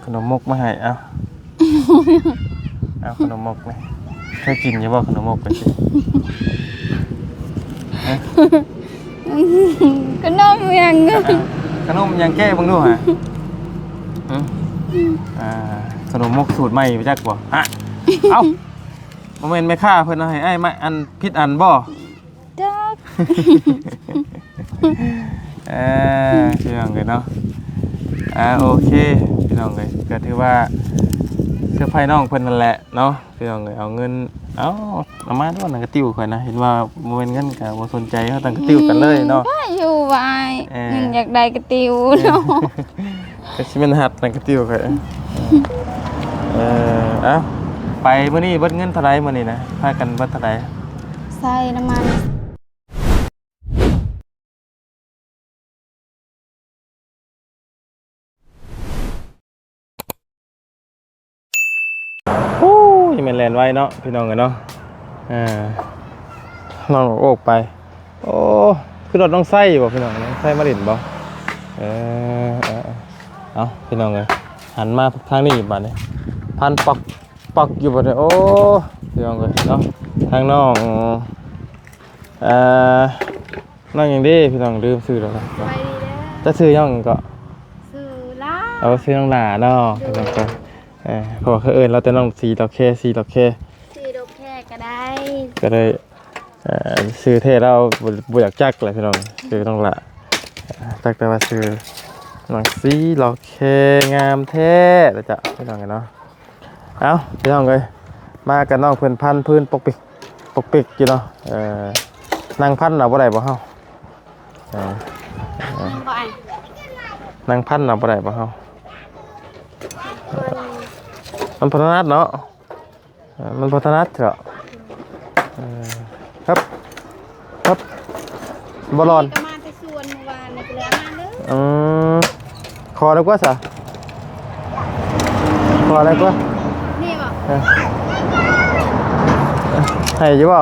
ຂະໜົມມົກມາໃຫ້ ເອົາ ເອົາຂະໜົມມົກນີ້ ເຄີຍກິນຢູ່ບໍ່ຂະໜົມມົກໄປຊິ? ຮະ? ຂະໜົມຫຍັງ? ອາ ຂະໜົມຫຍັງ ແກະເບິ່ງດູຫາ. ຫຶ? ອາ ຂະໜົມມົກສູດໃໝ່ ຮູ້ຈັກບໍ່? ອະ ເອົ້າ ບໍ່ແມ່ນແມ່ຄ້າເພິ່ນເອົາໃຫ້ອ້າຍມາ ອັນ ຜິດອັນບໍ່? ຈັກ ເອີ ພີ່ນ້ອງເອີຍເນາະ ອ່າ ໂອເຄ ພີ່ນ້ອງເອີຍ ກໍຖືວ່າເຊີໄພນ້ອງເພິ່ນນັ້ນແຫຼະເນາະ ພີ່ນ້ອງເອີຍ. ເອົາເງິນ ເອົາ ເອົາມາດ້ວຍ ໜັງກະຕິວຂ້ອຍນະ ເຫັນວ່າບໍ່ແມ່ນເງິນກໍບໍ່ສົນໃຈ ເຮົາຕັ້ງກະຕິວກັນເລີຍເນາະ. ອືມ ກໍຢູ່ວ່າອ້າຍ ເອີ ເງິນຢາກໄດ້ກະຕິວເນາະ. ກໍຊິແມ່ນຫັດນະກະຕິວຂ້ອຍ ເອີ ເອົ້າ ໄປມື້ນີ້ເບິດເງິນເທົ່າໃດມື້ນີ້ນະ? ພາກັນເບິດເທົ່າໃດ? ໃສ່ນ້ຳມັນ ໂອ້ຍ ແມ່ນແລ່ນໄວເນາະ ພີ່ນ້ອງເອີຍເນາະ. ເອີ ນ້ອງໂອກໄປ ໂອ້ ຄືລົດນ້ອງໄຊບໍ່ ພີ່ນ້ອງ ນ້ອງໄຊມາຫຼິ້ນບໍ່? ເອີ ເອີ ເອີ ເອົາ ພີ່ນ້ອງເອີຍ ຫັນມາທາງນີ້ບາດນີ້ ພັນປັກ ປັກຢູ່ບັດນີ້. ໂອ້ ພີ່ນ້ອງເອີຍເນາະ ທາງນ້ອງ ເອີ ນ້ອງຫຍັງເດ້ ພີ່ນ້ອງ ລືມຊື່ແລ້ວນະ. ສະບາຍດີເດີ ເຈົ້າຊື່ຫຍັງເກາະ? ຊື່ຫຼ້າ. ເອົາ ຊື່ນ້ອງຫຼ້າເນາະ ໂດຍ ພີ່ນ້ອງເອີຍ. ເອີ ເພາະວ່າເຂົາເອີ້ນລາວແຕ່ນ້ອງສີດອກແຄ ສີດອກແຄ ສີດອກແຄກໍໄດ້ ກໍໄດ້. ເອີ ຊື່ແທ້ລາວບໍ່ ບໍ່ຢາກຈັກແຫຼະ ພີ່ນ້ອງ ຊື່ນ້ອງຫຼ້າ ຈັກແຕ່ວ່າຊື່ນ້ອງສີດອກແຄ ງາມແທ້ລະຈ້ະ ພີ່ນ້ອງເອີຍເນາະ. ເອົ້າ ພີ່ນ້ອງເອີຍ ມາກັບນ້ອງເພິ່ນພັນພື້ນປົກປິກ ປົກປິກຢູ່ເນາະ. ເອີ ນັ່ງພັນເອົາບໍ່ໄດ້ບໍ່ເຮົາ? ເອີ ນັ່ງບໍ່ໄດ້ ນັ່ງພັນເອົາບໍ່ໄດ້ບໍ່ເຮົາ? ມັນບໍ່ຖະໜັດເນາະ ເອີ ມັນບໍ່ຖະໜັດເນາະ. ເອີ ຄັບ ຄັບ ບໍ່ຫຼອນ ນີ້ກໍມາແຕ່ສວນມື້ວານນີ້ກໍເລີຍມາເລີຍ. ອືມ ຂໍໄດ້ກວ່າຊະ ຂໍໄດ້ກວ່າ ນີ້ບໍ່? ເອີ ໃຫ້ຢູ່ບໍ່?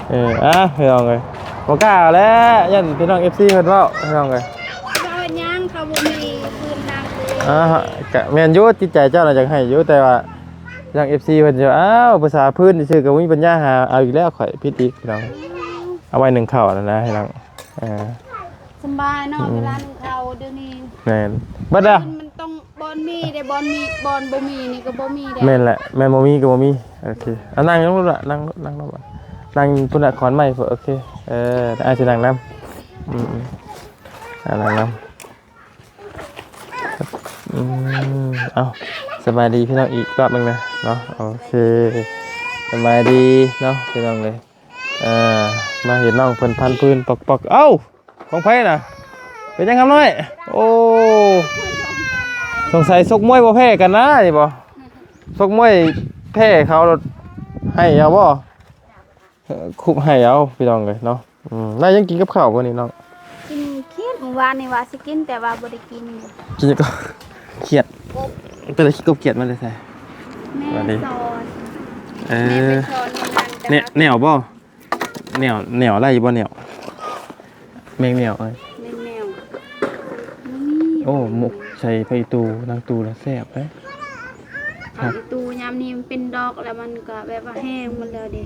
ເອີ ອ່າ ພີ່ນ້ອງເອີຍ ບໍ່ກ້າເອົາແຫຼະ ຢ້ານພີ່ນ້ອງເອັຟຊີເພິ່ນເວົ້າ ພີ່ນ້ອງເອີຍ. ເວົ້າຫຍັງ ເຂົາບໍ່ມີພື້ນນຳເລີຍ. ອ່າ ກະແມ່ນຢູ່ ຈິດໃຈເຈົ້ານະຢາກໃຫ້ຢູ່ ແຕ່ວ່າທາງເອັຟຊີເພິ່ນຊິວ່າ ອ້າວ ພາສາພື້ນຊື່ໆ ກໍບໍ່ມີປັນຍາຫາ ເອົາອີກແລ້ວ ຂ້ອຍຜິດອີກ ພີ່ນ້ອງ ເອົາໄວ້ໜຶ້ງເຂົ້າຫັ້ນນະ ພີ່ນ້ອງ. ເອີ ສຳບາຍເນາະ ອືມ ເວລາໜຶ້ງເຂົ້າດຽວນີ້. ແມ່ນ ເບິດແລ້ວ ມັນຕ້ອງ ບ່ອນມີເດ້ ບ່ອນມີ ບ່ອນບໍ່ມີນີ້ກໍບໍ່ມີເດ້. ແມ່ນແຫຼະ ແມ່ນບໍ່ມີກໍບໍ່ມີ. ໂອເຄ ເອົານັ່ງລົງລະ ນັ່ງລົງ ນັ່ງລົງ ນັ່ງພຸ້ນລະ ຂອນໄມ້ພຸ້ນ. ໂອເຄ ເອີ ອ້າຍຊິນັ່ງນຳ. ອືມໆ ອ່າ ນັ່ງນຳ. ອືມ ເອົ້າ ສະບາຍດີພີ່ນ້ອງອີກຮອບໜຶ່ງນະເນາະ. ໂອເຄ ສະບາຍດີເນາະ ພີ່ນ້ອງເອີຍ. ເອີ ມາເຫັນນ້ອງເພິ່ນພັນພື້ນປອກໆ. ເອົ້າ ຂອງໃຜນະ? ເປັນຫຍັງຄຳນ້ອຍ? ໂອ້ ສົງໄສຊົກມວຍບໍ່ແພ້ກັນນະນີ້ບໍ່? ຊົກມວຍແພ້ເຂົາໂລດ ໃຫ້ເອົາບໍ່? ເອີ ຄຸບໃຫ້ເອົາ ພີ່ນ້ອງເອີຍເນາະ. ອືມ ນາຍຍັງກິນກັບເຂົ້າບໍ່ນີ້ນ້ອງ? ກິນ ກິນ ມື້ວານນີ້ວ່າຊິກິນ ແຕ່ວ່າບໍ່ໄດ້ກິນ. ກິນຫຍັງກໍ? ຂຽດ. ກບ. ໄປໄດ້ຂີ້ກົບຂຽດມາແຕ່ໃສ? ແມ່ສອນ. ເອີ ແມ່ໄປສອນມື້ນັ້ນ ແນ ແນວບໍ່? ແນວ ແນວໄດ້ຢູ່ບໍ່ແນວ? ແມງແນວເອີຍ ແມງແນວ. ໂອ້ ໝົກໃສ່ຜັກອີ່ຕູ ນາງຕູລະແຊບເດ້. ຜັກອີ່ຕູຍາມນີ້ມັນເປັນດອກແລ້ວ ມັນກໍແບບວ່າແຫ້ງໝົດແລ້ວເດ້.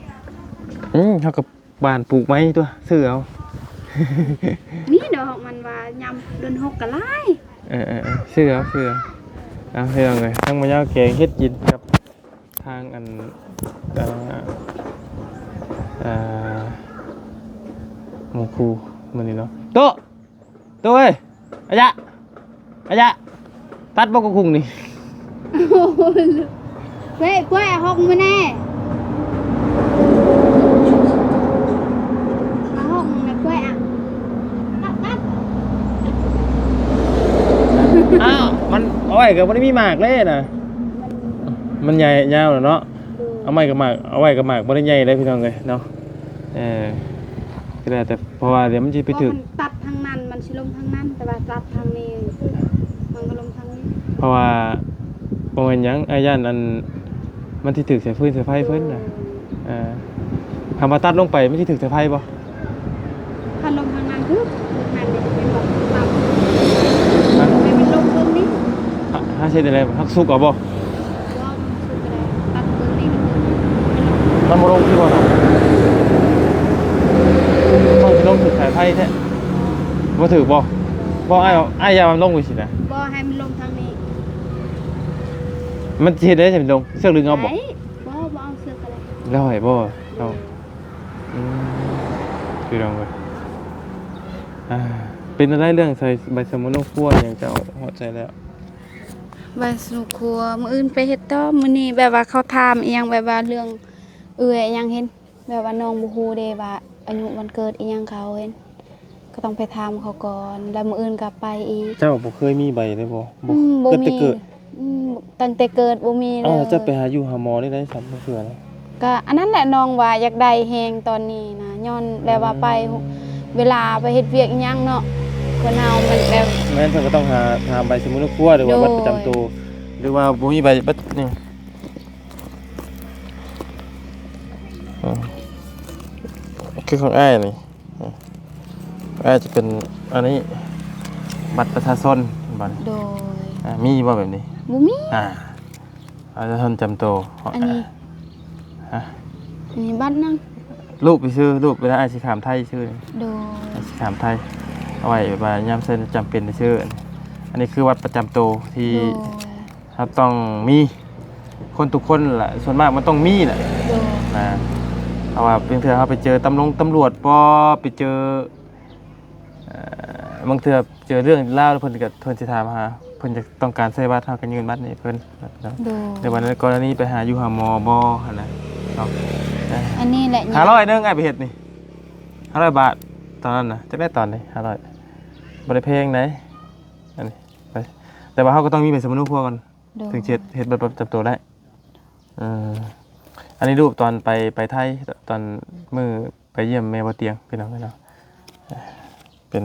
ອືມ ເຮົາກໍ ບ້ານປູກໃໝ່ຕົວະ ຊື້ເອົາ. ມີດອກ ມັນວ່າຍາມເດືອນຫົກກໍຫຼາຍ. ເອີໆ ຊື້ເອົາ ຊື້ເອົາ. ເອົາ ພີ່ນ້ອງເອີຍ ທາງມາຍາວແກງເຮັດກິນກັບທາງອັນ ເອີ ເອີ ໝູ່ຄູ່ມື້ນີ້ເນາະ. ໂຕ ໂຕເອີຍ ອາຍະ ອາຍະ ຕັດບໍ່ກະຄຸງນີ້? ເວ້ຍ ກ້ວຍ ເອົາຫົກມາແດ່ ເອົາຫົກມາແດ່ ກ້ວຍ ອ່ະ ຕັດ ຕັດ. ອ້າວ ມັນ ເອົາໄວ້ກໍບໍ່ໄດ້ມີໝາກເດ້ນະ ມັນໃຫຍ່ຍາວແລ້ວເນາະ. ເອົາໄວ້ກໍໝາກ ເອົາໄວ້ກໍໝາກບໍ່ໄດ້ໃຫຍ່ເດ້ ພີ່ນ້ອງເອີຍເນາະ. ເອີ ກໍແລ້ວແຕ່ ເພາະວ່າດຽວມັນຊິໄປຖືກ ເພາະມັນຕັດທາງນັ້ນ ມັນຊິລົງທາງນັ້ນ ແຕ່ວ່າຕັດທາງນີ້ ມັນກໍລົງທາງນີ້. ເພາະວ່າບໍ່ແມ່ນຫຍັງ ອ້າຍຢ້ານອັນ ມັນຊິຖືກສາຍຟືນສາຍໄຟເພິ່ນນະ. ເອີ ເອີ ຄຳວ່າຕັດລົງໄປ ມັນຊິຖືກສາຍໄຟບໍ່? ຄັນລົງທາງນັ້ນ ຄື ແມ່ນເດ້ ແມ່ນບໍ່? ຮະ? ແມ່ນບໍ່? ເຮັດຈັ່ງໃດ ຮັກສຸກເອົາບໍ່? ບໍ່ ມັນບໍ່ໄດ້ ຕັດເບິ່ງນີ້ ມັນບໍ່ລົງຄືວ່າເນາະ. ມັນຊິລົງຖືກສາຍໄຟແທ້. ບໍ່ຖືກບໍ່? ບໍ່ ອ້າຍ ອ້າຍຢ້ານມັນລົງໄປຊີ້ນະ. ບໍ່ ໃຫ້ມັນລົງທາງນີ້. ມັນຊິເຮັດໄດ້ຊັ້ນ ລົງ ເຊືອກດຶງເອົາບໍ່? ໄດ້ ບໍ່ ບໍ່ເອົາເຊືອກກໍໄດ້. ແລ້ວໃຫ້ບໍ່? ເອົາ ອືມ ພີ່ນ້ອງເອີຍ ອ່າ ເປັນຈັ່ງໃດເລື່ອງໃສ່ໃບສຳມະໂນຄົວຫຍັງ ເຈົ້າຮອດໃສແລ້ວ? ໃບສຳມະໂນຄົວ ມື້ອື່ນໄປເຮັດຕໍ່ ມື້ນີ້ແບບວ່າເຂົາຖາມອີ່ຫຍັງ ແບບວ່າເລື່ອງເອື້ອຍອີ່ຫຍັງ ເຫັນ ແບບວ່ານ້ອງບໍ່ຮູ້ເດ້ວ່າອາຍຸວັນເກີດອີ່ຫຍັງ ເຂົາເຫັນ ກໍຕ້ອງໄປຖາມເຂົາກ່ອນ ແລ້ວມື້ອື່ນກໍໄປອີກ. ເຈົ້າບໍ່ເຄີຍມີໃບເລີຍບໍ່? ບໍ່ ອືມ ບໍ່ມີ ຕັ້ງແຕ່ເກີດ. ອືມ ຕັ້ງແຕ່ເກີດບໍ່ມີເລີຍ. ເອົ້າ ແລ້ວເຈົ້າໄປຫາຢູ່ຫາໝໍນີ້ໄດ້ຊັ້ນ ບໍ່ເຊື່ອນະ? ກະອັນນັ້ນແຫຼະ ນ້ອງວ່າຢາກໄດ້ແຮງຕອນນີ້ນະ ຍ້ອນແບບວ່າໄປ ອືມ ເວລາໄປເຮັດວຽກອີ່ຫຍັງເນາະ ຄົນເຮົາມັນແບບ ແມ່ນ ເພິ່ນກໍຕ້ອງຫາ ຖາມໃບສຳມະໂນຄົວ ຫຼືວ່າ ໂດຍ ບັດປະຈຳໂຕ ຫຼືວ່າບໍ່ມີໃບ ບັດນີ້ ອືມ ຄືຂອງອ້າຍນີ້ ອືມ ອ້າຍຈະເປັນອັນນີ້ ບັດປະຊາຊົນ ເຫັນບໍ່ນີ້? ໂດຍ ອ່າ ມີບໍ່ແບບນີ້? ບໍ່ມີ. ອ່າ ປະຊາຊົນຈຳໂຕ. ອັນນີ້ ຮະ? ອັນນີ້ບັດຫຍັງ? ຮູບໄປຊື່ ຮູບເວລາອ້າຍຊິຂ້າມໄທຊື່. ໂດຍ ອ້າຍຊິຂ້າມໄທ ເອົາໄວ້ແບບວ່າຍາມເຊິ່ນຈຳເປັນຊື່. ອັນນີ້ຄືບັດປະຈຳໂຕທີ່ ໂດຍ ເຮົາຕ້ອງມີ ຄົນທຸກຄົນລະ ສ່ວນມາກມັນຕ້ອງມີແຫຼະ. ໂດຍ ນະ ເພາະວ່າບາງເທື່ອເຮົາໄປເຈີຕຳລົງຕຳຫຼວດບໍ ໄປເຈີ ເອີ ບາງເທື່ອເຈີເລື່ອງລາວ ເພິ່ນກໍ ເພິ່ນຊິຖາມຫາ ເພິ່ນຈະຕ້ອງການໃຊ້ບັດ ເຮົາກໍຍື່ນບັດໃຫ້ເພິ່ນ. ໂດຍ ໃນວັນນັ້ນກໍລະນີໄປຫາຢູ່ຫາໝໍບໍຫັ້ນນະເນາະ. ອັນນີ້ແຫຼະ ຫ້າຮ້ອຍໜຶ່ງ ອ້າຍໄປເຮັດນີ້ ຫ້າຮ້ອຍບາດ ຕອນນັ້ນນະ ຈັກໄດ້ຕອນນີ້ ຫ້າຮ້ອຍ ບໍ່ໄດ້ແພງໃດ໋ ອັນນີ້ ແຕ່ວ່າເຮົາກໍຕ້ອງມີໃບສຳມະໂນຄົວກ່ອນ. ໂດຍ ເຖິງຊິເຮັດ ເຮັດບັດປະຈຳໂຕໄດ້. ເອີ ອັນນີ້ຮູບຕອນໄປ ໄປໄທ ຕອນມື້ໄປຢ້ຽມແມ່ບໍ່ຕຽງ ພີ່ນ້ອງເອີຍເນາະ. ເປັນ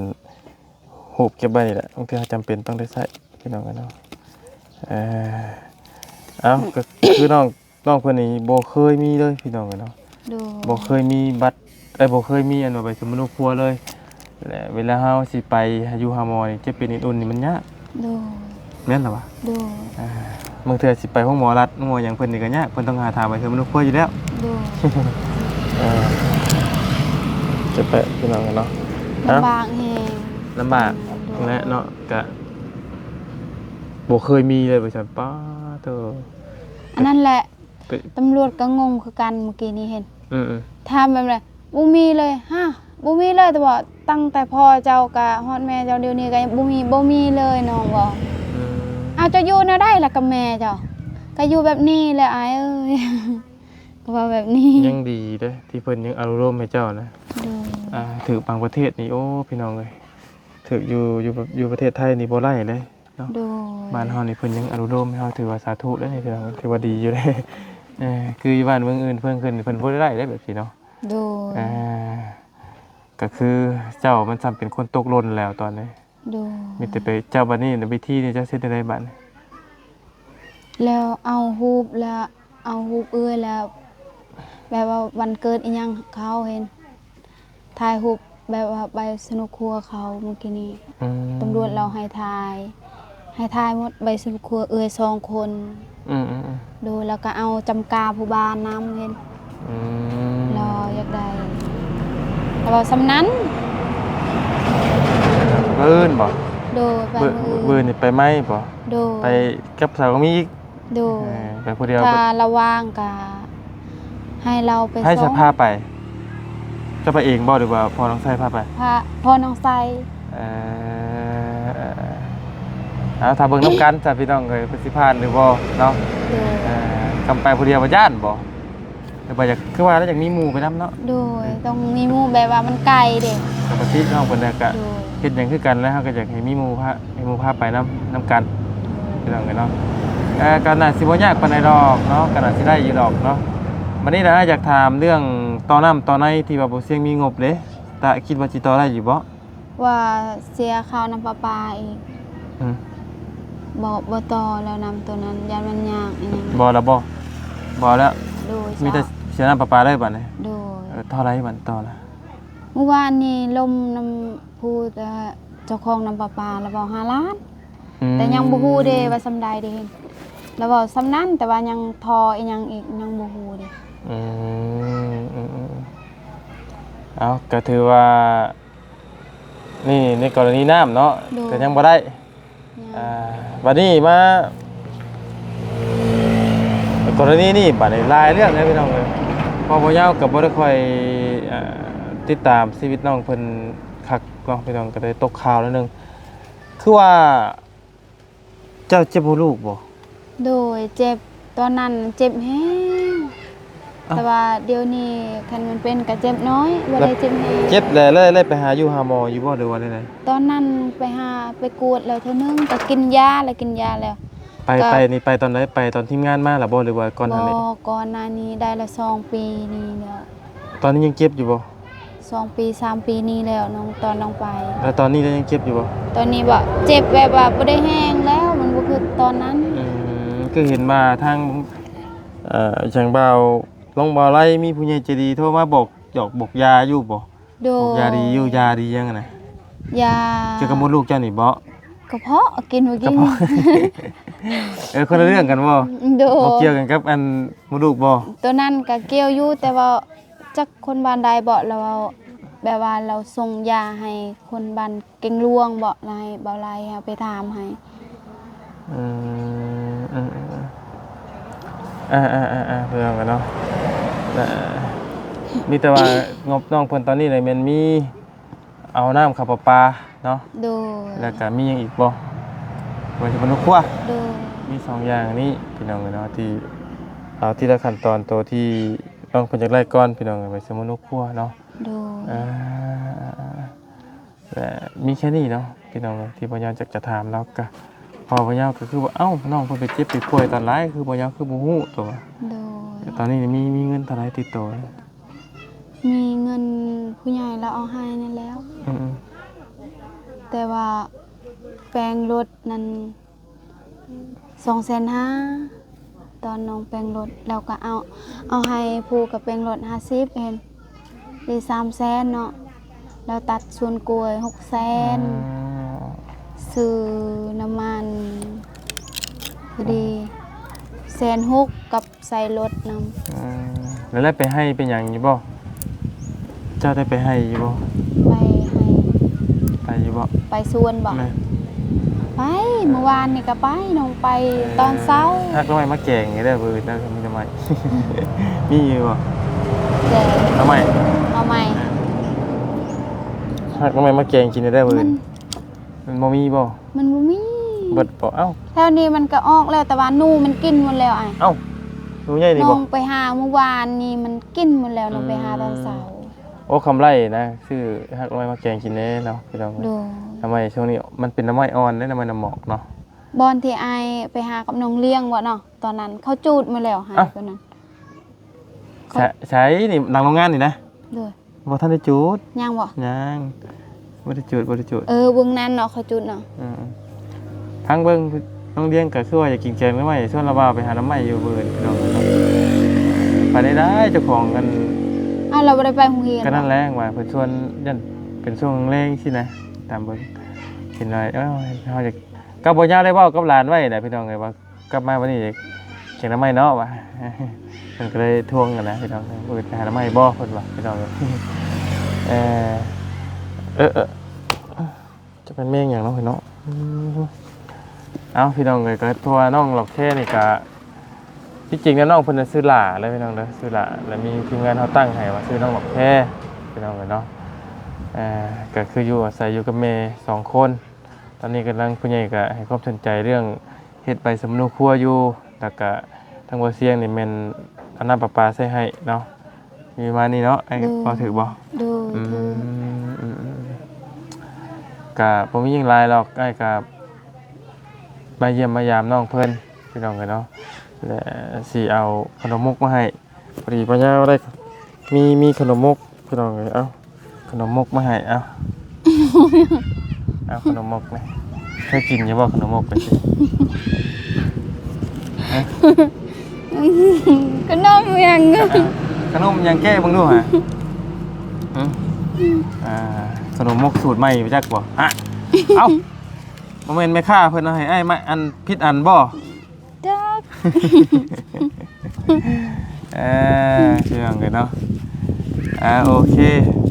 ຮູບເກັບໄວ້ນີ້ແຫຼະ ບາງເທື່ອເຮົາຈຳເປັນຕ້ອງໄດ້ໃຊ້ ພີ່ນ້ອງເອີຍເນາະ. ເອີ ເອົ້າ ກໍຄືນ້ອງ ນ້ອງເພິ່ນນີ້ບໍ່ເຄີຍມີເລີຍ ພີ່ນ້ອງເອີຍເນາະ. ໂດຍ ບໍ່ເຄີຍມີບັດ ເອີ ບໍ່ເຄີຍມີອັນວ່າໃບສຳມະໂນຄົວເລີຍ ແລະ ເວລາເຮົາຊິໄປຫາຢູ່ຫາໝໍນີ້ ເຈັບເປັນອື່ນໆນີ້ມັນຍາກ. ໂດຍ ແມ່ນລະວະ? ໂດຍ ອ່າ ບາງເທື່ອຊິໄປໂຮງໝໍລັດ ໂຮງໝໍຫຍັງເພິ່ນນີ້ກໍຍາກ ເພິ່ນຕ້ອງຫາຖາມໃບສຳມະໂນຄົວຢູ່ແລ້ວ. ໂດຍ ເອີ ຈະໄປ ພີ່ນ້ອງເນາະ ລຳບາກແຮງ ລຳບາກ ໂດຍ ແຫຼະເນາະ ກະບໍ່ເຄີຍມີເລີຍວ່າຊັ້ນ. ປາໂທ ອັນນັ້ນແຫຼະ ຕຳຫຼວດກໍງົງຄືກັນ ມື້ກີ້ນີ້ເຫັນ ອືມໆ ຖາມແບບໃດ ບໍ່ມີເລີຍ. ຮະ ບໍ່ມີເລີຍ ແຕ່ວ່າຕັ້ງແຕ່ພໍ່ເຈົ້າກະຮອດແມ່ເຈົ້າດຽວນີ້ກໍຍັງບໍ່ມີ ບໍ່ມີເລີຍ ນ້ອງເວົ້າ. ອືມ ເອົາ ເຈົ້າຢູ່ແນວໃດລະກັບແມ່ເຈົ້າ? ກໍຢູ່ແບບນີ້ແຫຼະອ້າຍເອີຍ ກໍເວົ້າແບບນີ້. ຍັງດີເດ້ທີ່ເພິ່ນຍັງອະນຸໂລມໃຫ້ເຈົ້ານະ. ໂດຍ ອ່າ ຖືກບາງປະເທດນີ້ ໂອ້ ພີ່ນ້ອງເອີຍ ຖືກຢູ່ ຢູ່ ຢູ່ປະເທດໄທນີ້ບໍ່ໄດ້ເດ້. ເນາະ ໂດຍ ບ້ານເຮົານີ້ເພິ່ນຍັງອະນຸໂລມໃຫ້ເຮົາ ຖືວ່າສາທຸເດ້ ຖືວ່າ ຖືວ່າດີຢູ່ເດ້. ເອີ ຄືຢູ່ບ້ານເມືອງອື່ນເພິ່ນຂຶ້ນ ເພິ່ນບໍ່ໄດ້ໄດ້ແບບຊີ້ເນາະ. ໂດຍ ເອີ ກໍຄືເຈົ້າມັນສ່ຳເປັນຄົນຕົກຫຼົ່ນແລ້ວຕອນນີ້. ໂດຍ ມີແຕ່ໄປ ເຈົ້າ ບັດນີ້ວິທີນີ້ເຈົ້າຊິເຮັດແນວໃດບັດນີ້? ແລ້ວເອົາຮູບ ແລ້ວເອົາຮູບເອື້ອຍ ແລ້ວແບບວ່າວັນເກີດອີ່ຫຍັງເຂົາເຫັນ ຖ່າຍຮູບແບບວ່າໃບສະໂນຄົວເຂົາມື້ກີ້ນີ້. ອືມ ຕຳຫຼວດລາວໃຫ້ຖ່າຍ ໃຫ້ຖ່າຍໝົດໃບສະໂນຄົວເອື້ອຍສອງຄົນ. ອືມໆໆ ໂດຍ ແລ້ວກໍເອົາຈຳກາຜູ້ບ້ານນຳເຫັນ. ອືມ ລາວຢາກໄດ້ ລາວເວົ້າສ່ຳນັ້ນ. ມື້ອື່ນບໍ? ໂດຍ ໄປມື້ອື່ນ. ມື້ອື່ນນີ້ໄປໄໝບໍ? ໂດຍ ໄປກັບສາວກະມີອີກ. ໂດຍ ເອີ ໄປຜູ້ດຽວ. ຖ້າລະຫວ່າງກະໃຫ້ລາວໄປ ໃຜຊິພາໄປ? ເຈົ້າໄປເອງບໍ ຫຼືວ່າພໍ່ນ້ອງໄຊພາໄປ? ພາ ພໍ່ນ້ອງໄຊ. ເອີ ເອົາ ຖ້າເບິ່ງນຳກັນຊະ ພີ່ນ້ອງເອີຍ ເພິ່ນຊິຜ່ານຫຼືບໍ່ເນາະ. ໂດຍ ເອີ ຄັນໄປຜູ້ດຽວວ່າຢ້ານບໍ? ຫຼືວ່າຢາກ ຄືວ່າລະຢາກມີໝູ່ໄປນຳເນາະ. ໂດຍ ອືມ ຕ້ອງມີໝູ່ ແບບວ່າມັນໄກເດ້. ປົກກະຕິນ້ອງເພິ່ນນະກະ ໂດຍ ເຮັດຫຍັງຄືກັນ ແລ້ວເຮົາກໍຢາກໃຫ້ມີໝູ່ພາ ໃຫ້ໝູ່ພາໄປນຳ ນຳກັນ ໂດຍ ພີ່ນ້ອງເອີຍເນາະ. ເອີ ກໍໜ້າຊິບໍ່ຍາກປານໃດດອກເນາະ ກໍໜ້າຊິໄດ້ຢູ່ດອກເນາະ. ບັດນີ້ນະ ຢາກຖາມເລື່ອງຕໍ່ນ້ຳຕໍ່ໃນທີ່ວ່າບໍ່ຊຽງມີງົບເດ້ ຕາ ຄິດວ່າຊິຕໍ່ໄດ້ຢູ່ບໍ່? ວ່າເສຍຄ່ານ້ຳປະປາອີກ. ອືມ ບໍ່ ບໍ່ຕໍ່ແລ້ວ ນ້ຳໂຕນັ້ນ ຢ້ານມັນຍາກອີ່ຫຍັງ. ບໍ່ລະບໍ່? ບໍ່ແລ້ວ. ໂດຍ ມີແຕ່ເສຍນ້ຳປະປາເລີຍບັດນີ້. ໂດຍ ເອີ ເທົ່າໃດບັດຕໍ່ລະ? ມື້ວານນີ້ລົມນຳຜູ້ ເຈົ້າຂອງນ້ຳປະປາລະເວົ້າ ຫ້າລ້ານ. ອືມ ແຕ່ຍັງບໍ່ຮູ້ເດ້ວ່າສ່ຳໃດເດ້ ລາວເວົ້າສ່ຳນັ້ນ ແຕ່ວ່າຍັງທໍ່ອີ່ຫຍັງອີກຍັງບໍ່ຮູ້ເດ້. ອືມ ອືມ ອືມ ເອົາ ກໍຖືວ່າ ນີ້ໃນກໍລະນີນ້ຳເນາະ ໂດຍ ກໍຍັງບໍ່ໄດ້ ຍັງ ອ່າ ບັດນີ້ມາ ກໍລະນີນີ້ ບັດນີ້ຫຼາຍເລື່ອງເດ້ພີ່ນ້ອງເອີຍ ເພາະວ່າບໍ່ຍາວກໍບໍ່ໄດ້ຄ່ອຍ ອ່າ ຕິດຕາມຊີວິດນ້ອງເພິ່ນຄັກເນາະ ພີ່ນ້ອງ ກໍໄດ້ຕົກຂ່າວໜ້ອຍໜຶ່ງ ຄືວ່າ ເຈົ້າເຈັບຫົວລູກບໍ່? ໂດຍ ເຈັບ ຕອນນັ້ນເຈັບແຮງ ເອົ້າ ແຕ່ວ່າດຽວນີ້ຄັນມັນເປັນກໍເຈັບນ້ອຍ ບໍ່ໄດ້ເຈັບແຮງ. ເຈັບແລ້ວ ແລ້ວໄດ້ໄປຫາຢູ່ຫາໝໍຢູ່ບໍ່ ຫຼືວ່າແນວໃດ? ຕອນນັ້ນໄປຫາ ໄປກວດແລ້ວເທື່ອໜຶ່ງ ກໍກິນຢາ ແລ້ວກິນຢາແລ້ວ ໄປ ກໍ ໄປນີ້ໄປຕອນໃດ? ໄປຕອນທີມງານມາລະບໍ່ ຫຼືວ່າກ່ອນຫັ້ນເດ? ບໍ່ ກ່ອນໜ້ານີ້ໄດ້ລະສອງປີນີ້ແລ້ວ. ຕອນນີ້ຍັງເຈັບຢູ່ບໍ່? ສອງປີ ສາມປີນີ້ແລ້ວ ນ້ອງ ຕອນນ້ອງໄປ. ແລ້ວຕອນນີ້ລະຍັງເຈັບຢູ່ບໍ່? ຕອນນີ້ບໍ່ ເຈັບແບບວ່າບໍ່ໄດ້ແຮງແລ້ວ ມັນບໍ່ຄືຕອນນັ້ນ. ອືມ ຄືເຫັນວ່າທາງ ເອີ ທາງບ່າວ ນ້ອງບ່າວໄລ ມີຜູ້ໃຫຍ່ໃຈດີໂທມາບອກຢອກບອກຢາຢູ່ບໍ່? ໂດຍ ຢາດີຢູ່ ຢາດີຫຍັງຫັ້ນນະ? ຢາກ່ຽວກັບມົດລູກເຈົ້ານີ້ບໍ່? ກະເພາະ ກິນບໍ່ກິນ ກະເພາະ ເອີ ຄົນລະເລື່ອງກັນບໍ່? ໂດຍ ບໍ່ກ່ຽວກັນກັບອັນມົດລູກບໍ່? ໂຕນັ້ນກະກ່ຽວຢູ່ ແຕ່ວ່າຈັກຄົນບ້ານໃດບໍ່ ລາວເວົ້າ ແບບວ່າລາວສົ່ງຢາໃຫ້ຄົນບ້ານເກັ່ງຫຼວງບໍ່ ລະໃຫ້ບ່າວໄລເຮົາໄປຖາມໃຫ້. ອືມ ອືມ ອືມ ອືມ ອ່າໆໆໆ ເພື່ອນກັນເນາະ ມີແຕ່ວ່າງົບນ້ອງເພິ່ນຕອນນີ້ລະແມ່ນມີ ເອົານ້ຳເຂົ້າປະປາເນາະ ໂດຍ ແລ້ວກະມີຫຍັງອີກບໍ່? ໄວ້ສຳມະໂນຄົວ ໂດຍ ມີສອງຢ່າງນີ້ພີ່ນ້ອງເອີຍເນາະ ທີ່ເອົາທີລະຂັ້ນຕອນໂຕທີ່ນ້ອງເພິ່ນຢາກໄດ້ກ່ອນພີ່ນ້ອງເອີຍ ໄວ້ສຳມະໂນຄົວເນາະ ໂດຍ ເອີ ແລະ ມີແຄ່ນີ້ເນາະພີ່ນ້ອງເອີຍ ທີ່ບໍ່ຍາວຢາກຈະຖາມລາວກະ ເພາະວ່າບໍ່ຍາວກໍຄືວ່າ ເອົ້າ ນ້ອງເພິ່ນໄປເຈັບໄປປ່ວຍຕອນໃດ ຄືບໍ່ຍາວຄືບໍ່ຮູ້ໂຕ ໂດຍ ແຕ່ຕອນນີ້ມີ ມີເງິນເທົ່າໃດຕິດໂຕ? ມີເງິນຜູ້ໃຫຍ່ລາວເອົາໃຫ້ນັ້ນແລ້ວ ອືມໆ ແຕ່ວ່າແປງລົດນັ້ນ ສອງແສນຫ້າ ຕອນນ້ອງແປງລົດ ແລ້ວກໍເອົາ ເອົາໃຫ້ຜູ້ກະແປງລົດຫ້າສິບ ເຫັນ ໄດ້ສາມແສນເນາະ ແລ້ວຕັດສວນກ້ວຍຫົກແສນ ອືມ ຊື້ນ້ຳມັນ ພໍດີແສນຫົກ ກັບໃສ່ລົດນຳ ອືມ ແລ້ວໄດ້ໄປໄຮ່ໄປຫຍັງຢູ່ບໍ່? ເຈົ້າໄດ້ໄປໄຮ່ຢູ່ບໍ່? ໄປໄຮ່ ໄປຢູ່ບໍ່? ໄປສວນບໍ່? ແມ່ນ ໄປ ມື້ວານນີ້ກໍໄປ ນ້ອງໄປ ເອີ ຕອນເຊົ້າ ຮັກໜໍ່ໄມ້ມາແກງນີ້ເດີ ມື້ອື່ນເດີ ມີໜໍ່ໄມ້ ມີຢູ່ບໍ່? ແກງ ໜໍ່ໄມ້ ໜໍ່ໄມ້ ເອີ ຮັກໜໍ່ໄມ້ມາແກງກິນນີ້ເດີ ມື້ອື່ນ ມັນ ມັນບໍ່ມີບໍ່? ມັນບໍ່ມີ ເບິດບໍ່? ເອົ້າ ແຖວນີ້ມັນກໍອອກແລ້ວ ແຕ່ວ່າໜູມັນກິນໝົດແລ້ວອ້າຍ ເອົ້າ ໜູໃຫຍ່ນີ້ບໍ່? ນ້ອງໄປຫາມື້ວານນີ້ມັນກິນໝົດແລ້ວ ອືມ ນ້ອງໄປຫາຕອນເຊົ້າ ໂອ້ ຄຳໄລນະ ຊື້ຮັກໜໍ່ໄມ້ມາແກງກິນແດ່ເນາະ ພີ່ນ້ອງ ໂດຍ ໜໍ່ໄມ້ຊ່ວງນີ້ມັນເປັນໜໍ່ໄມ້ອ່ອນເດ້ ໜໍ່ໄມ້ນ້ຳໝອກເນາະ ບ່ອນທີ່ອ້າຍໄປຫາກັບນ້ອງລ້ຽງບໍ່ເນາະ ຕອນນັ້ນເຂົາຈູດໝົດແລ້ວຫາ ເອົ້າ ຕອນນັ້ນ ໃສ ໃສນີ້ ຫຼັງໂຮງງານນີ້ນະ ໂດຍ ບໍ່ທັນໄດ້ຈູດ ຍັງບໍ່? ຍັງ ບໍ່ໄດ້ຈູດ ບໍ່ໄດ້ຈູດ ເອີ ເບິ່ງນັ້ນເນາະ ເຂົາຈູດເນາະ ອືມ ທາງເບິ່ງນ້ອງລ້ຽງກໍຄືວ່າຢາກກິນແກງໜໍ່ໄມ້ ຊວນລາວບ່າວໄປຫາໜໍ່ໄມ້ຢູ່ມື້ອື່ນ ພີ່ນ້ອງເອີຍເນາະ ໄປໄດ້ ໄດ້ເຈົ້າຂອງກັນ ອ້າວ ລາວບໍ່ໄດ້ໄປໂຮງຮຽນ ກໍນັ້ນແຫຼະ ວ່າເພິ່ນຊວນ ຢ້ານເປັນຊ່ວງແລງຊີ້ນະ ຕາມເບິ່ງ ເຫັນວ່າ ເອີ ເຮົາຢາກ ກໍບໍ່ຍາວໄດ້ເວົ້າກັບຫຼານໄວ້ນະ ພີ່ນ້ອງເອີຍ ວ່າ ກັບມາວັນນີ້ແກງໜໍ່ໄມ້ເນາະວ່າ ເພິ່ນກໍເລີຍທວງກັນນະພີ່ນ້ອງ ມື້ອື່ນໄປຫາໜໍ່ໄມ້ບໍ່ເພິ່ນວ່າພີ່ນ້ອງ ເອີ ເອີ ເອີ ຈະແມ່ນແມງຫຍັງເນາະພີ່ນ້ອງ ອືມ ເອົ້າ ພີ່ນ້ອງເອີຍ ກໍເພາະວ່ານ້ອງຫຼອກແຄນີ້ກະ ທີ່ຈິງແລ້ວນ້ອງເພິ່ນນະຊື່ຫຼ້າເລີຍພີ່ນ້ອງເດີ ຊື່ຫຼ້າ ແລ້ວມີທີມງານເຮົາຕັ້ງໃຫ້ວ່າຊື່ນ້ອງຫຼອກແຄ ພີ່ນ້ອງເອີຍເນາະ ເອີ ກໍຄືຢູ່ອາໄສຢູ່ກັບແມ່ສອງຄົນ ຕອນນີ້ກຳລັງ ຜູ້ໃຫຍ່ກໍໃຫ້ຄວາມສົນໃຈເລື່ອງເຮັດໃບສຳມະໂນຄົວຢູ່ ແລ້ວກະທາງບໍ່ສຽງນີ້ແມ່ນເອົານ້ຳປະປາໃສ່ໃຫ້ເນາະ ມີປະມານນີ້ເນາະ ອ້າຍ ໂດຍ ເວົ້າຖືກບໍ່? ໂດຍ ອືມ ຖືກ ອືມ ອືມ ກະບໍ່ມີຫຍັງຫຼາຍດອກ ອ້າຍກະມາຢ້ຽມມາຢາມນ້ອງເພິ່ນ ພີ່ນ້ອງເອີຍເນາະ ແລະ ຊິເອົາຂະໜົມມົກມາໃຫ້ ພໍດີປ້າຍາວໄດ້ ມີ ມີຂະໜົມມົກ ພີ່ນ້ອງເອີຍ ເອົາຂະໜົມມົກມາໃຫ້ ເອົາ ເອົາຂະໜົມມົກນີ້ ເຄີຍກິນຢູ່ບໍ່ຂະໜົມມົກນີ້? ຮະ? ຂະໜົມຫຍັງ? ເອົາ ຂະໜົມຫຍັງແກະເບິ່ງດູຫາ ຫຶ? ອ່າ ຂະໜົມມົກສູດໃໝ່ ຮູ້ຈັກບໍ່? ຮະ? ເອົາ ບໍ່ແມ່ນແມ່ຄ້າເພິ່ນເອົາໃຫ້ອ້າຍມາອັນຜິດອັນບໍ່? ຈັກ ເອີ ພີ່ນ້ອງເອີຍເນາະ ອ່າ ໂອເຄ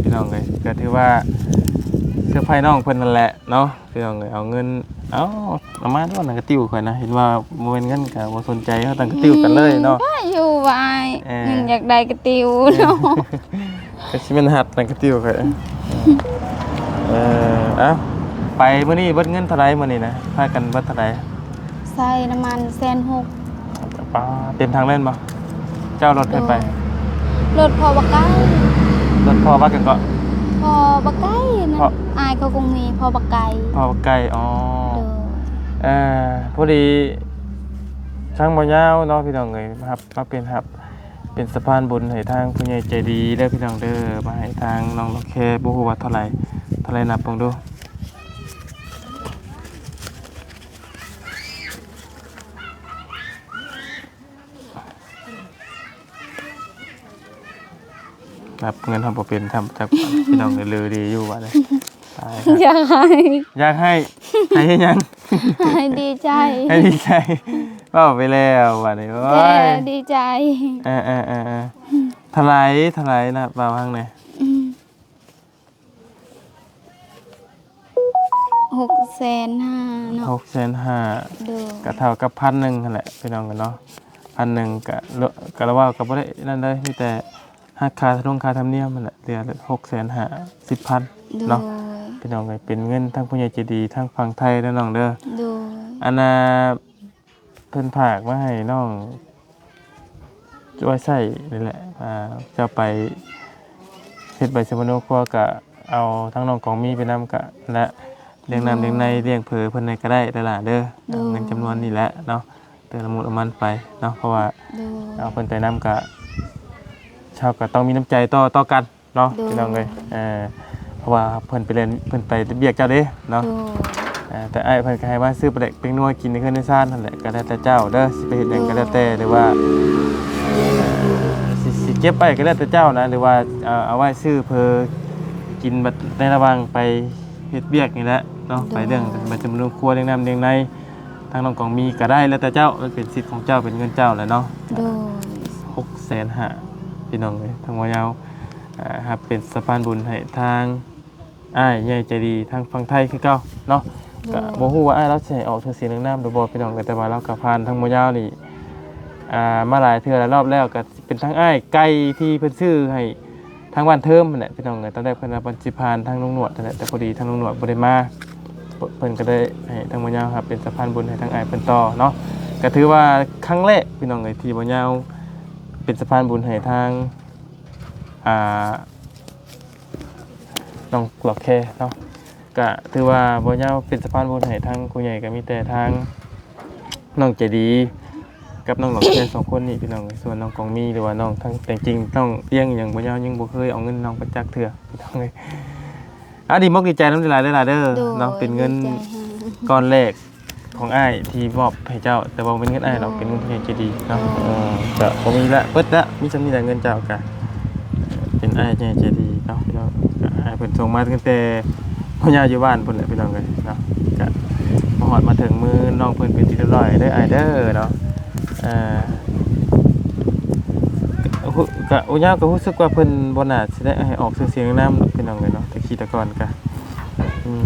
ພີ່ນ້ອງເອີຍ ກໍຖືວ່າເຊີໄພນ້ອງເພິ່ນນັ້ນແຫຼະເນາະ ພີ່ນ້ອງເອີຍ ເອົາເງິນ ເອົາ ເອົາມາດ້ວຍ ໜັງກະຕິວຂ້ອຍນະ ເຫັນວ່າບໍ່ແມ່ນເງິນກໍບໍ່ສົນໃຈ ເຮົາຕັ້ງກະຕິວກັນເລີຍເນາະ ອືມ ວ່າຢູ່ວ່າອ້າຍ ເອີ ຍັງຢາກໄດ້ກະຕິວເນາະ ເອີ ກໍຊິແມ່ນຮັດໜັງກະຕິວຂ້ອຍ ເອີ ເອົ້າ ໄປມື້ນີ້ເບິດເງິນເທົ່າໃດມື້ນີ້ນະ ພາກັນເບິດເທົ່າໃດ? ໃສ່ນ້ຳມັນແສນຫົກ ປ້າ ເຕັມຖັງເລີຍແມ່ນບໍ່? ເຈົ້າລົດໃຜໄປ? ໂດຍ ລົດພໍ່ບັກໄກ່ ລົດພໍ່ບັກຫຍັງເກາະ? ພໍ່ບັກໄກ່ ພໍ່ ອ້າຍເຂົາຄົງມີພໍ່ບັກໄກ່ ພໍ່ບັກໄກ່ ອໍ ໂດຍ ເອີ ພໍດີທາງບໍ່ຍາວເນາະ ພີ່ນ້ອງເອີຍ ຮັບ ມາເປັນ ຮັບເປັນສະພານບຸນໃຫ້ທາງຜູ້ໃຫຍ່ໃຈດີເດີ ພີ່ນ້ອງເດີ ມາໃຫ້ທາງນ້ອງດອກແຄ ບໍ່ຮູ້ວ່າເທົ່າໃດ ເທົ່າໃດ ນັບເບິ່ງດູ. ນັບເງິນເຮົາບໍ່ເປັນຊ້ຳ ຈັກ ພີ່ນ້ອງເອີຍ ລືດີຢູ່ບາດນີ້ ຕາຍ ຢາກໃຫ້ ຢາກໃຫ້ ໃຫ້ເຮັດຫຍັງ? ໃຫ້ດີໃຈ ໃຫ້ດີໃຈ ເວົ້າໄປແລ້ວບາດນີ້ ໂອ້ຍ ແຕ່ດີໃຈ ເອີໆໆໆ ເທົ່າໃດ ເທົ່າໃດ ນັບເວົ້າຟັງແດ່? ອືມ ຫົກແສນຫ້າເນາະ ຫົກແສນຫ້າ ໂດຍ ກໍເທົ່າກັບພັນໜຶ່ງຫັ້ນແຫຼະ ພີ່ນ້ອງເອີຍເນາະ ພັນໜຶ່ງກໍ ກໍລະເວົ້າກໍບໍ່ໄດ້ນັ້ນເລີຍ ມີແຕ່ຫັກຄ່າລົງຄ່າທຳນຽມຫັ້ນແຫຼະ ເຫຼືອຫົກແສນຫ້າສິບພັນເນາະ ໂດຍ ພີ່ນ້ອງເອີຍ ເປັນເງິນທາງຜູ້ໃຫຍ່ໃຈດີທາງຝັ່ງໄທເດີນ້ອງເດີ ໂດຍ ອັນນ່າ ເພິ່ນຝາກມາໃຫ້ນ້ອງໄວ້ໃຊ້ນີ້ແຫຼະ ອ່າ ເຈົ້າໄປເຮັດໃບສຳມະໂນຄົວ ກະເອົາທັງນ້ອງກອງມີໄປນຳ ກະນັ້ນແຫຼະ ລ້ຽງນ້ຳ ໂດຍ ລ້ຽງໃນ ລ້ຽງເຜີເພິ່ນແດ່ກໍໄດ້ຫຼານເດີ ໂດຍ ເງິນຈຳນວນນີ້ແຫຼະເນາະ ເຕີມລະມຸດລະມັນໄປເນາະ ເພາະວ່າ ໂດຍ ເອົາເພິ່ນໄປນຳ ກະ ເຮົາກໍຕ້ອງມີນ້ຳໃຈຕໍ່ ຕໍ່ກັນ ເນາະ ໂດຍ ພີ່ນ້ອງເອີຍ ເອີ ເພາະວ່າເພິ່ນໄປເຮັດ ເພິ່ນໄປເຮັດວຽກເຈົ້າເດ້ເນາະ ໂດຍ ເອີ ແຕ່ອ້າຍເພິ່ນກໍໃຫ້ມາຊື້ປາແດກແປ້ງນົວກິນໃນເຮືອນໃນຊານຫັ້ນແຫຼະ ກໍແລ້ວແຕ່ເຈົ້າເດີ ຊິໄປເຮັດຫຍັງກໍແລ້ວແຕ່ ຫຼືວ່າ ເອີ ຊິ ຊິເກັບໄວ້ກໍແລ້ວແຕ່ເຈົ້ານະ ຫຼືວ່າ ເອີ ເອົາໄວ້ຊື້ເຜີກິນບັດໃນລະຫວ່າງໄປເຮັດວຽກນີ້ແຫຼະເນາະ ໂດຍ ໄປເລື່ອງໃບສຳມະໂນຄົວ ລ້ຽງນ້ຳລ້ຽງໃນ ທາງນ້ອງກອງມີກໍໄດ້ ແລ້ວແຕ່ເຈົ້າ ມັນເປັນສິດຂອງເຈົ້າ ເປັນເງິນເຈົ້າແຫຼະເນາະ ໂດຍ ຫົກແສນຫ້າ ພີ່ນ້ອງເອີຍ ທາງບໍ່ຍາວ ອ່າ ຮັບເປັນສະພານບຸນໃຫ້ທາງອ້າຍໃຫຍ່ໃຈດີທາງຝັ່ງໄທຄືເກົ່າເນາະ ໂດຍ ກະບໍ່ຮູ້ວ່າອ້າຍລາວຊິໃຫ້ອອກຊື່ສຽງນາມຫຼືບໍ່ ພີ່ນ້ອງເອີຍ ແຕ່ວ່າລາວກະຜ່ານທາງບໍ່ຍາວນີ້ ອ່າ ມາຫຼາຍເທື່ອຫຼາຍລອບແລ້ວ ກະເປັນທາງອ້າຍໄກ່ທີ່ເພິ່ນຊື້ໃຫ້ທາງບ້ານເທີມຫັ້ນແຫຼະ ພີ່ນ້ອງເອີຍ ຕອນແລກເພິ່ນວ່າເພິ່ນຊິຜ່ານທາງລຸງໜວດຫັ້ນແຫຼະ ແຕ່ພໍດີທາງລຸງໜວດບໍ່ໄດ້ມາ ເພິ່ນກໍເລີຍໃຫ້ທາງບໍ່ຍາວຮັບເປັນສະພານບຸນໃຫ້ທາງອ້າຍເພິ່ນຕໍ່ເນາະ ກະຖືວ່າຄັ້ງແລກ ພີ່ນ້ອງເອີຍ ທີ່ບໍ່ຍາວເປັນສະພານບຸນໃຫ້ທາງ ອ່າ ນ້ອງຫຼອກແຄເນາະ ກະຖືວ່າບໍ່ຍາວເປັນສະພານບຸນໃຫ້ທາງຜູ້ໃຫຍ່ ກະມີແຕ່ທາງນ້ອງໃຈດີກັບນ້ອງຫຼອກແຄສອງຄົນນີ້ ພີ່ນ້ອງເອີຍ ສ່ວນນ້ອງກອງມີ ຫຼືວ່ານ້ອງທາງ ແຕ່ຈິງໆ ນ້ອງລ້ຽງອີ່ຫຍັງ ບໍ່ຍາວຍັງບໍ່ເຄີຍເອົາເງິນນ້ອງໄປຈັກເທື່ອ ພີ່ນ້ອງເອີຍ ອ່າ ດີມົກດີໃຈນຳຫຼາຍໆເດີ ໂດຍ ເນາະ ເປັນເງິນ ດີໃຈແຮງ ກ້ອນແລກ ຂອງອ້າຍທີ່ມອບໃຫ້ເຈົ້າ ແຕ່ວ່າບໍ່ແມ່ນເງິນອ້າຍດອກ ໂດຍ ເປັນເງິນຜູ້ໃຫຍ່ໃຈດີເນາະ ໂດຍ ເອີ ກະບໍ່ມີລະ ເບິດລະ ມີສ່ຳນີ້ລະເງິນເຈົ້າກະ ເປັນອ້າຍໃຫຍ່ໃຈດີເນາະ ພີ່ນ້ອງ ກະໃຫ້ເພິ່ນສົ່ງມາຕັ້ງແຕ່ພໍ່ຍ່າຢູ່ບ້ານພຸ້ນແຫຼະ ພີ່ນ້ອງເອີຍເນາະ ກະມາຮອດມາເຖິງມືນ້ອງເພິ່ນເປັນທີ່ຮຽບຮ້ອຍເດີ ອ້າຍເດີເນາະ ເອີ ກະ ກະ ໂອ້ຍາວກະຮູ້ສຶກວ່າເພິ່ນບໍ່ໜ້າຊິໄດ້ໃຫ້ອອກຊື່ສຽງນາມດອກ ພີ່ນ້ອງເອີຍເນາະ ແຕ່ຄີແຕ່ກ່ອນກະ ອືມ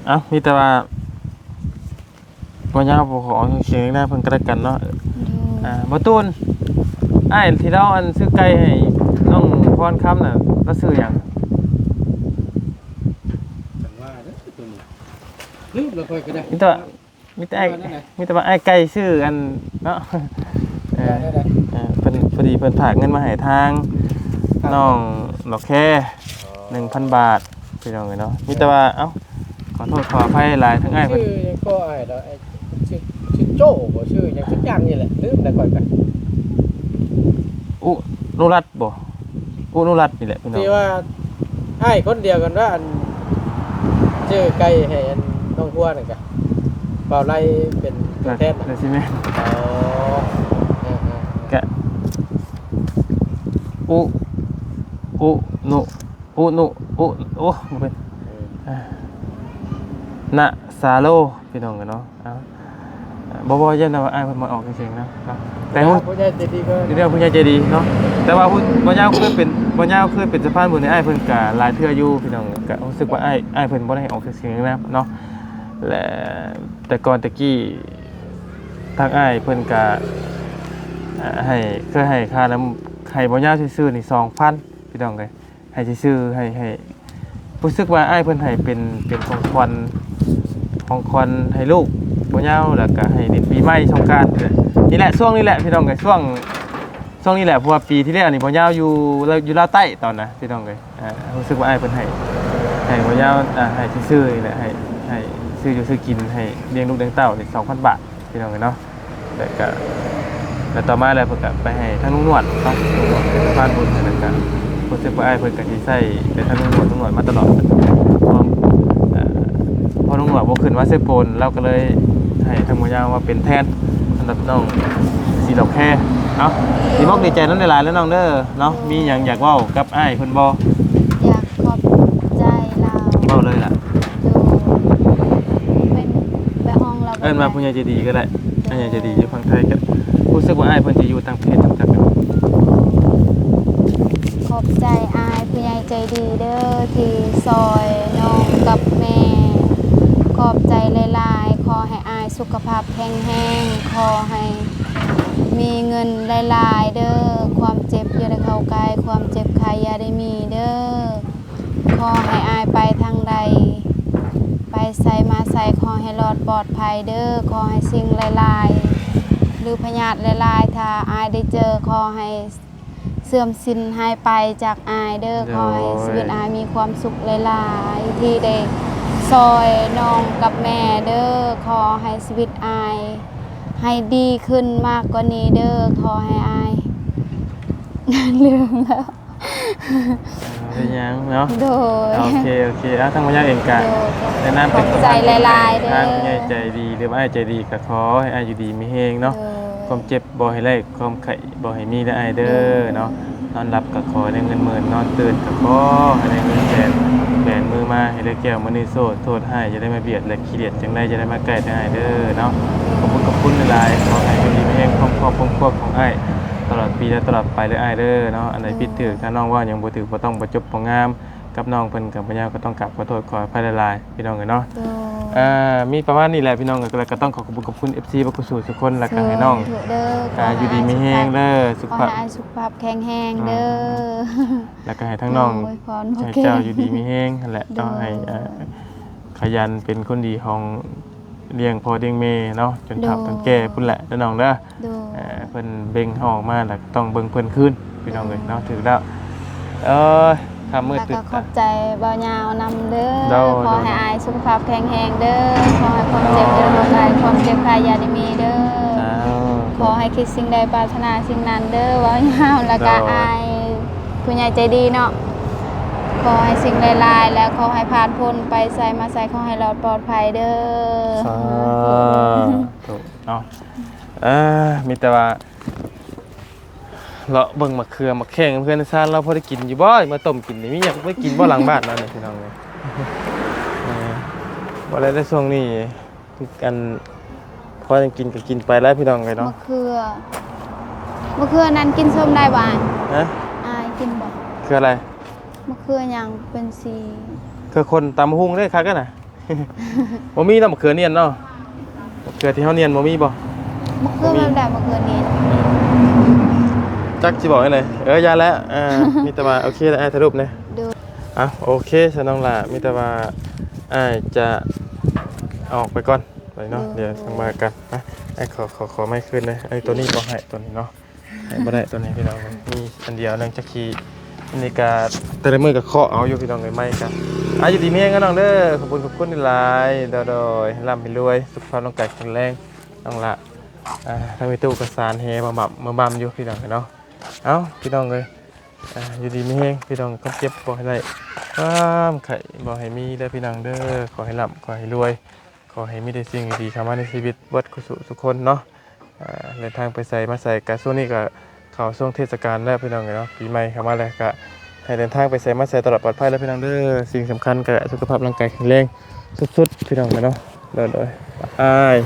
ເອົ້າ ມີແຕ່ວ່າ ບໍ່ຍາວ ບໍ່ຂໍອອກສຽງນາມເພິ່ນກໍແລ້ວກັນເນາະ ໂດຍ ອ່າ ບໍ່ຕູນ ອ້າຍທີ່ລາວ ອັນ ຊື້ໄກ່ໃຫ້ນ້ອງພອນຄຳນະ ລາວຊື່ຫຍັງ? ຈັ່ງວ່າເດີ ລືມແລ້ວຂ້ອຍກໍໄດ້ ມີແຕ່ ມີແຕ່ອ້າຍ ວ່າແນວໃດ? ມີແຕ່ວ່າອ້າຍໄກ່ຊື່ອັນເນາະ ເອີ ວ່າແນວໃດ? ເອີ ເພິ່ນ ພໍດີເພິ່ນຝາກເງິນມາໃຫ້ທາງ ທາງນ້ອງດອກແຄ ອໍ ໜຶ່ງພັນບາດ ພີ່ນ້ອງເອີຍເນາະ ມີແຕ່ວ່າ ເອົ້າ ຂໍໂທດຂໍອະໄພຫຼາຍທາງອ້າຍເພິ່ນ ຊື່ຫຍັງກໍອ້າຍເນາະ ຊື່ ຊື່ໂຈ້ບໍ່ ຊື່ຫຍັງສັກຢ່າງນີ້ແຫຼະ ລືມແລ້ວຂ້ອຍກໍ ອຸ ນຸລັດບໍ່? ອຸນຸລັດນີ້ແຫຼະພີ່ນ້ອງ. ທີ່ວ່າອ້າຍຄົນດຽວກັນວ່າ ອັນ ຊື້ໄກ່ໃຫ້ອັນນ້ອງຄົວນັ້ນກະ ບ່າວໄລເປັນຕົວແທນນະ. ກໍຊິແມ່ນ. ອໍ ເອີໆ ກະ ອຸ ອຸນຸ ອຸນຸ ອຸ ໂອ້ ບໍ່ເປັນ ເອີ ນະສາໂລ ພີ່ນ້ອງເອີຍເນາະ. ເອົາ ບໍ່ ບໍ່ ຢ້ານວ່າອ້າຍເພິ່ນບໍ່ອອກເສຽງນະ ແຕ່ຮູ້ ຜູ້ໃຫຍ່ໃຈດີກໍ ເລື່ອງຜູ້ໃຫຍ່ໃຈດີເນາະ. ແຕ່ວ່າຜູ້ ບ່າວຍາວເຄີຍເປັນ ບ່າວຍາວເຄີຍເປັນສະພານບຸນໃຫ້ອ້າຍເພິ່ນກະຫຼາຍເທື່ອຢູ່ພີ່ນ້ອງ. ກະຮູ້ສຶກວ່າອ້າຍ ອ້າຍເພິ່ນບໍ່ໄດ້ອອກເສຽງນະເນາະ. ແລະ ແຕ່ກ່ອນແຕ່ກີ້ທາງອ້າຍເພິ່ນກະ ອາ ໃຫ້ ເຄີຍໃຫ້ຄ່ານຳ ໃຫ້ບ່າວຍາວຊື່ໆນີ້ສອງພັນ ພີ່ນ້ອງເອີຍ. ໃຫ້ຊື່ໆ ໃຫ້ ໃຫ້ ຮູ້ສຶກວ່າອ້າຍເພິ່ນໃຫ້ເປັນ ເປັນຂອງຂວັນ ຂອງຂວັນໃຫ້ລູກບ່າວຍາວ ແລ້ວກະໃຫ້ຫຼິ້ນປີໃໝ່ສົງການນີ້ແຫຼະ. ນີ້ແຫຼະ ຊ່ວງນີ້ແຫຼະພີ່ນ້ອງເອີຍ ຊ່ວງ ຊ່ວງນີ້ແຫຼະ ເພາະວ່າປີທີ່ແລ້ວນີ້ບ່າວຍາວຢູ່ ຢູ່ລາວໃຕ້ຕອນນະ ພີ່ນ້ອງເອີຍ. ອ່າ ຮູ້ສຶກວ່າອ້າຍເພິ່ນໃຫ້ ໃຫ້ບ່າວຍາວ ອ່າ ໃຫ້ຊື່ໆນີ້ແຫຼະ ໃຫ້ ໃຫ້ຊື້ຢູ່ຊື້ກິນ ໃຫ້ລ້ຽງລູກລ້ຽງເຕົ້ານີ້ສອງພັນບາດ ພີ່ນ້ອງເອີຍເນາະ. ແລ້ວກະ ແລ້ວຕໍ່ມາແລ້ວເພິ່ນກະໄປໃຫ້ທາງລຸງໜວດເນາະ ລຸງໜວດເປັນສະພານບຸນ. ແລ້ວກະຮູ້ສຶກວ່າອ້າຍເພິ່ນກະຊິໃຊ້ແຕ່ທາງລຸງໜວດ ລຸງໜວດມາຕະຫຼອດ ເພາະ ເອີ ເພາະລຸງໜວດບໍ່ຂຶ້ນມາເຊໂປນ ລາວກະເລີຍໃຫ້ທາງບ່າວຍາວມາເປັນແທນ ສຳລັບນ້ອງສີດອກແຄ. ເອົາ ດີມຸກດີໃຈນຳຫຼາຍໆ ເດີນ້ອງເດີເນາະ. ມີຫຍັງຢາກເວົ້າກັບອ້າຍເພິ່ນບໍ່? ຢາກຂອບໃຈລາວ. ເວົ້າເລີຍລະ. ໂດຍ ເປັນ ໄປຫ້ອງລາວ ເອີ້ນວ່າຜູ້ໃຫຍ່ໃຈດີກໍໄດ້. ໂດຍ ຜູ້ໃຫຍ່ໃຈດີຢູ່ຝັ່ງໄທ. ກໍຮູ້ສຶກວ່າອ້າຍເພິ່ນຈະຢູ່ຕ່າງປະເທດຈັກ ຂອບໃຈອ້າຍຜູ້ໃຫຍ່ໃຈດີເດີ ທີ່ຊ່ອຍນ້ອງກັບແມ່. ຂອບໃຈຫຼາຍໆ. ຂໍໃຫ້ອ້າຍສຸຂະພາບແຂງແຮງ. ຂໍໃຫ້ມີເງິນຫຼາຍໆເດີ. ຄວາມເຈັບຢ່າໄດ້ເຂົ້າໃກ້. ຄວາມເຈັບໄຂ້ຢ່າໄດ້ມີເດີ. ຂໍໃຫ້ອ້າຍໄປທາງໃດ ໄປໃສມາໃສ ຂໍໃຫ້ລອດປອດໄພເດີ. ຂໍໃຫ້ສິ່ງຫຼາຍໆ ຫຼື ພະຍາດຫຼາຍໆ ຖ້າອ້າຍໄດ້ເຈີ ຂໍໃຫ້ເສື່ອມສິ້ນຫາຍໄປຈາກອ້າຍເດີ. ໂດຍ ຂໍໃຫ້ຊີວິດອ້າຍມີຄວາມສຸກຫຼາຍໆ ທີ່ໄດ້ຊ່ອຍນ້ອງກັບແມ່ເດີ. ຂໍໃຫ້ຊີວິດອ້າຍໃຫ້ດີຂຶ້ນມາກກວ່ານີ້ເດີ. ຂໍໃຫ້ອ້າຍ ລືມແລ້ວ. ເອີ ເປັນຫຍັງເນາະ. ໂດຍ ໂອເຄ ໂອເຄ. ເອົາ ທາງບ່າວຍາວເອງກະ ໂດຍ ແນະນຳເປັນ ຂອບໃຈຫຼາຍໆເດີ ທາງຜູ້ໃຫຍ່ໃຈດີ ຫຼືວ່າອ້າຍໃຈດີ ກະຂໍໃຫ້ອ້າຍຢູ່ດີມີແຮງເນາະ. ໂດຍ ຄວາມເຈັບບໍ່ໃຫ້ໄດ້ ຄວາມໄຂ້ບໍ່ໃຫ້ມີເດີອ້າຍເດີ ໂດຍ ເນາະ. ນອນຫຼັບກະຂໍໃຫ້ໄດ້ເງິນໝື່ນ ນອນຕື່ນກະຂໍໃຫ້ໄດ້ເງິນແສນ ແບມືມາໃຫ້ໄດ້ແກ້ວມະນີໂຊດ ໂທດຮ້າຍຢ່າໄດ້ມາບຽດ ແລະ ຂີ້ດຽດຈັ່ງໃດຢ່າໄດ້ມາໃກ້ເດີອ້າຍເດີເນາະ. ຂອບຄຸນ ຂອບຄຸນຫຼາຍໆ. ຂໍໃຫ້ຢູ່ດີມີແຮງ ຄອບຄົວ ຄອບຄົວຂອງອ້າຍ ຕະຫຼອດປີ ແລະ ຕະຫຼອດໄປເດີອ້າຍເດີເນາະ. ອັນໃດຜິດຖືກ ຖ້ານ້ອງເວົ້າຫຍັງບໍ່ຖືກ ບໍ່ຕ້ອງ ບໍ່ຈົບ ບໍ່ງາມ ກັບນ້ອງເພິ່ນ ກັບບ່າວຍາວກໍຕ້ອງກາບຂໍໂທດ ຂໍອະໄພຫຼາຍໆ ພີ່ນ້ອງເອີຍເນາະ. ໂດຍ ເອີ ມີປະມານນີ້ແຫຼະພີ່ນ້ອງ. ແລ້ວກໍຕ້ອງຂໍຂອບຄຸນ ຂອບຄຸນ ເອັຟຊີ ເບິດສູ່ສູ່ຄົນ ແລ້ວກໍໃຫ້ນ້ອງ ສາທຸເດີ ອ່າ ຂໍໃຫ້ ຢູ່ດີມີແຮງເດີ ສຸຂະພາບ ຂໍໃຫ້ອ້າຍສຸຂະພາບແຂງແຮງເດີ ອ່າ ແລ້ວກໍໃຫ້ທັງນ້ອງ ໂດຍ ໃຫ້ເຈົ້າຢູ່ດີມີແຮງຫັ້ນແຫຼະ ໂດຍ ເນາະ ໃຫ້ ອ່າ ຂະຫຍັນເປັນຄົນດີຂອງ ລ້ຽງພໍ່ລ້ຽງແມ່ເນາະ ຈົນເຖົ້າ ໂດຍ ຈົນແກ່ພຸ້ນແຫຼະເດີນ້ອງເດີ. ໂດຍ ເອີ ເພິ່ນເບັ່ງເຮົາອອກມາ ແລ້ວກໍຕ້ອງເບິ່ງເພິ່ນຄືນ ພີ່ນ້ອງເອີຍເນາະ. ໂດຍ ຖືກແລ້ວ ເອີ ຄ່ຳມືດ ແລ້ວກໍຂອບໃຈບ່າວຍາວນຳເດີ. ໂດຍ ຂໍໃຫ້ ໂດຍ ອ້າຍສຸຂະພາບແຂງແຮງເດີ ຂໍໃຫ້ຄວາມເຈັບ ໂດຍ ຢ່າໄດ້ມາໃກ້ ຄວາມເຈັບໄຂ້ຢ່າໄດ້ມີເດີ. ສາທຸ ຂໍໃຫ້ຄິດສິ່ງໃດປາດຖະໜາສິ່ງນັ້ນເດີບ່າວຍາວ ແລ້ວກໍ ໂດຍ ອ້າຍ ຜູ້ໃຫຍ່ໃຈດີເນາະ ຂໍໃຫ້ສິ່ງຫຼາຍໆ ແລະ ຂໍໃຫ້ຜ່ານພົ້ນ ໄປໃສມາໃສ ຂໍໃຫ້ລອດປອດໄພເດີ. ສາທຸເນາະ. ເອີ ມີແຕ່ວ່າເລາະເບິ່ງໝາກເຂືອໝາກແຂ້ງເພື່ອນຊານ ລາວພໍໄດ້ກິນຢູ່ບໍ່? ມາຕົ້ມກິນນີ້ ມີຫຍັງໄປກິນບໍ່ຫຼັງບ້ານນັ້ນ ພີ່ນ້ອງເອີຍ? ເອີ ບໍ່ໄດ້ ແຕ່ຊ່ວງນີ້ ອັນ ພໍຍັງກິນກໍກິນໄປແລ້ວ ພີ່ນ້ອງເອີຍເນາະ. ມະເຂືອ ມະເຂືອນັ້ນກິນສົ້ມໄດ້ບໍ່ອ້າຍ? ຮະ? ອ້າຍກິນບໍ່? ເຂືອອະໄລ? ມະເຂືອຫຍັງເປັນສີ ເຂືອຄົນຕຳບັກຫຸ່ງເດ້ ຄັກຫັ້ນນະ. ບໍ່ມີເນາະ ມະເຂືອນຽນເນາະ. ມະເຂືອທີ່ເຮົານຽນບໍ່ມີບໍ່? ມະເຂືອ ບໍ່ມີ ແບບໃດ ມະເຂືອນຽນ? ຈັກຊິບອກຈັ່ງໃດ. ເອີ ຢ່າແຫຼະ ເອີ ມີແຕ່ວ່າ ໂອເຄແຫຼະ ອ້າຍຖ່າຍຮູບແດ່. ໂດຍ ອ່ະ ໂອເຄຊະນ້ອງຫຼ້າ ມີແຕ່ວ່າອ້າຍຈະອອກໄປກ່ອນ ໄປເນາະ. ໂດຍ ດຽວຈັ່ງວ່າກັນນະ. ອ້າຍຂໍ ຂໍ ຂໍໄມຄືນເດີ. ເອີ ໂຕນີ້ບໍ່ໃຫ້ ໂຕນີ້ເນາະ ໃຫ້ບໍ່ໄດ້ ໂຕນີ້ພີ່ນ້ອງ ມີອັນດຽວ ເນື່ອງຈາກຂີ້ ອັນນີ້ກະແຕ່ລະມື້ກະເຄາະເອົາຢູ່ ພີ່ນ້ອງເອີຍ. ໄມກະ ອ່າ ຢູ່ດີມີແຮງເດີນ້ອງເດີ. ຂອບຄຸນ ຂອບຄຸນຫຼາຍໆ ໂດຍ ໂດຍ ໃຫ້ລ່ຳໃຫ້ລວຍ ສຸຂະພາບຮ່າງກາຍແຂງແຮງ ນ້ອງຫຼ້າ. ອ່າ ທາງແມ່ຕູ້ກະສານແຫບຳໆ ບຳໆຢູ່ ພີ່ນ້ອງເອີຍເນາະ. ເອົ້າ ພີ່ນ້ອງເອີຍ ອ່າ ຢູ່ດີມີແຮງ ພີ່ນ້ອງ ຄວາມເຈັບບໍ່ໃຫ້ໄດ້ ຄວາມໄຂ້ບໍ່ໃຫ້ມີເດີ ພີ່ນ້ອງເດີ ຂໍໃຫ້ລ່ຳ ຂໍໃຫ້ລວຍ ຂໍໃຫ້ມີແຕ່ສິ່ງດີໆເຂົ້າມາໃນຊີວິດເບິດຄູ່ສູ່ທຸກຄົນເນາະ. ອ່າ ເດີນທາງໄປໃສມາໃສ ກະຊ່ວງນີ້ກະເຂົ້າຊ່ວງເທດສະການແລ້ວ ພີ່ນ້ອງເອີຍເນາະ ປີໃໝ່ເຂົ້າມາແລ້ວ ກະໃຫ້ເດີນທາງໄປໃສມາໃສຕະຫຼອດປອດໄພເດີ ພີ່ນ້ອງເດີ ສິ່ງສຳຄັນກະສຸຂະພາບຮ່າງກາຍແຂງແຮງສຸດໆ ພີ່ນ້ອງເອີຍເນາະ ໂດຍໆ ອ້າຍ